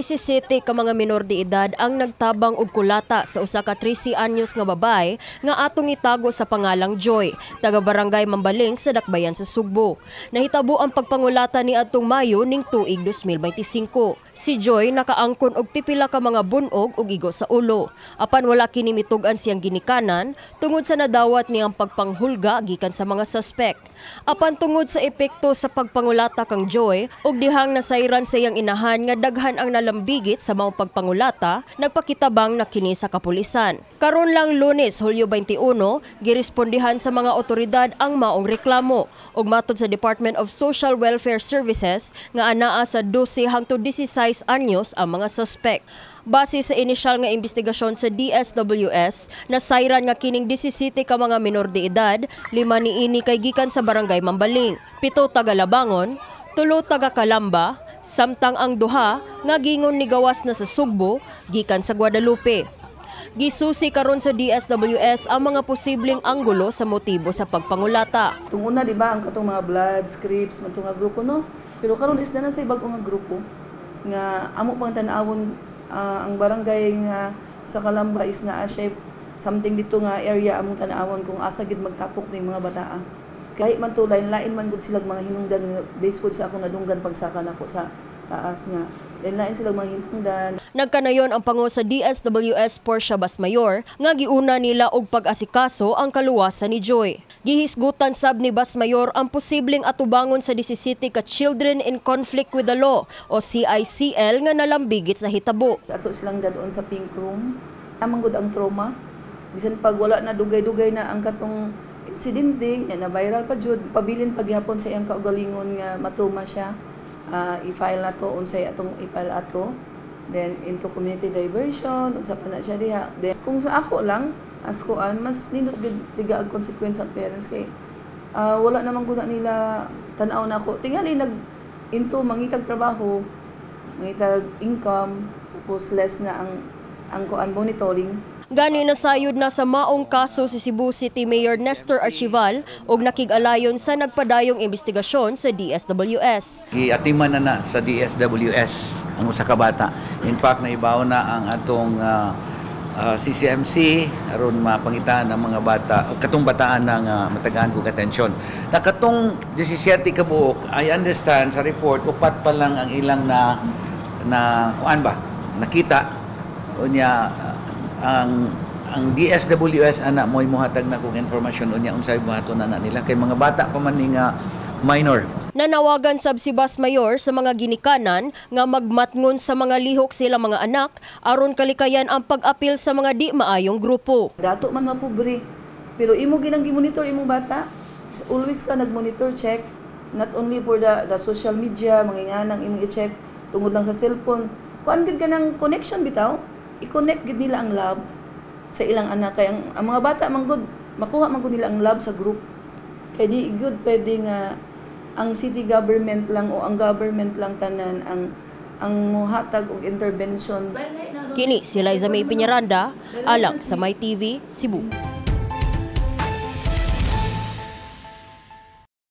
17 ka mga minor de edad ang nagtabang og kulata sa usa ka 13 anyos nga babae nga atong itago sa pangalang Joy, taga Barangay Mambaling sa Dakbayan sa Sugbo. Nahitabo ang pagpangulata ni adtong Mayo ning tuig 2025. Si Joy nakaangkon og pipila ka mga bunog ug igo sa ulo. Apan wala kini mitug-an siyang ginikanan tungod sa nadawat niyang pagpanghulga gikan sa mga suspect. Apan tungod sa epekto sa pagpangulata kang Joy ug dihang nasayran sa iyang inahan nga daghan ang nalambigit sa maong pagpangulata, nagpakitabang na kini sa kapulisan. Karon lang Lunes, Hulyo 21, girespondihan sa mga otoridad ang maong reklamo ug matod sa Department of Social Welfare Services nga anaa sa 12 hangtod 16 anyos ang mga suspect. Base sa inisyal nga investigasyon sa DSWS, nasayran nga kining 17 ka mga minor de edad, 5 niini kay gikan sa Barangay Mambaling, 7 taga Labangon, 3 taga Calamba, samtang ang 2 nga gingon ni gawas na sa Sugbo gikan sa Guadalupe. Gisusi karon sa DSWS ang mga posibleng anggulo sa motibo sa pagpangulata. Tung una, di ba, ang katong mga Bloods, Crips, man nga grupo, no? Pero karon is na sa bag-o nga grupo nga amo pang tan-awon, ang barangay nga sa Calamba is naa siya something dito nga area among tan-awon kung asa gid magtapok ning mga bataa. Kahit man to lain-lain man gud sila mga hinungdan nga based pod sa akong nadunggan pagsaka nako sa taas nga lain-lain sila mga hinungdan. Nagkanayon ang pango sa DSWS Portia Basmayor nga giuna nila og pag-asikaso ang kaluwasan ni Joy. Gihisgutan sab ni Basmayor ang posibleng atubangon sa 17 ka Children in Conflict with the Law o CICL nga nalambigit sa hitabo. Ato silang dadon sa pink room. Amang gud ang trauma. Bisan pag wala na dugay-dugay na ang katong insidente, nga na viral pa jud, pabilin paghapon sa iyang kaugalingon nga matrauma siya. I-file na to unsay atong i-file ato. Then into community diversion, unsa pa na siya diha. Then kung sa ako lang as kuan, mas nindot gud tiga ang consequence ang parents kay wala namang guna nila tan-aw na ako. Tingali nag into mangitag trabaho, mangitag income, tapos less na ang kuan monitoring. Gani nasayod na sa maong kaso si Cebu City Mayor Nestor Archival og nakig-alayon sa nagpadayong investigasyon sa DSWS. Giatiman na na sa DSWS ang usa ka bata. In fact, naibaw na ang atong CCMC aron mapangitaan ang mga bata, katong bataan ng matagaan kog atensyon. Na katong 17 ka buok, I understand sa report 4 pa lang ang ilang na na kuan ba nakita. Unya ang DSWS ana mo'y mohatag na kog informasyon unya unsay buhaton na nila kay mga bata pa man ni nga minor. Nanawagan sab si Basmayor sa mga ginikanan nga magmatngon sa mga lihok sila mga anak aron kalikayan ang pag-apil sa mga di maayong grupo. Dato man mapobre, pero imo ginang gimonitor imong bata. Always ka nagmonitor, check, not only for the social media, manginganang imong i-check tungod lang sa cellphone. Kuan gid ka ng connection bitaw, i-connect gid nila ang love sa ilang anak kay ang mga bata man gud makuha man gud nila ang love sa group. Kay di gud pwede nga ang city government lang o ang government lang tanan ang mohatag og intervention. Kini si Liza May Piñaranda, alang sa My TV, Cebu.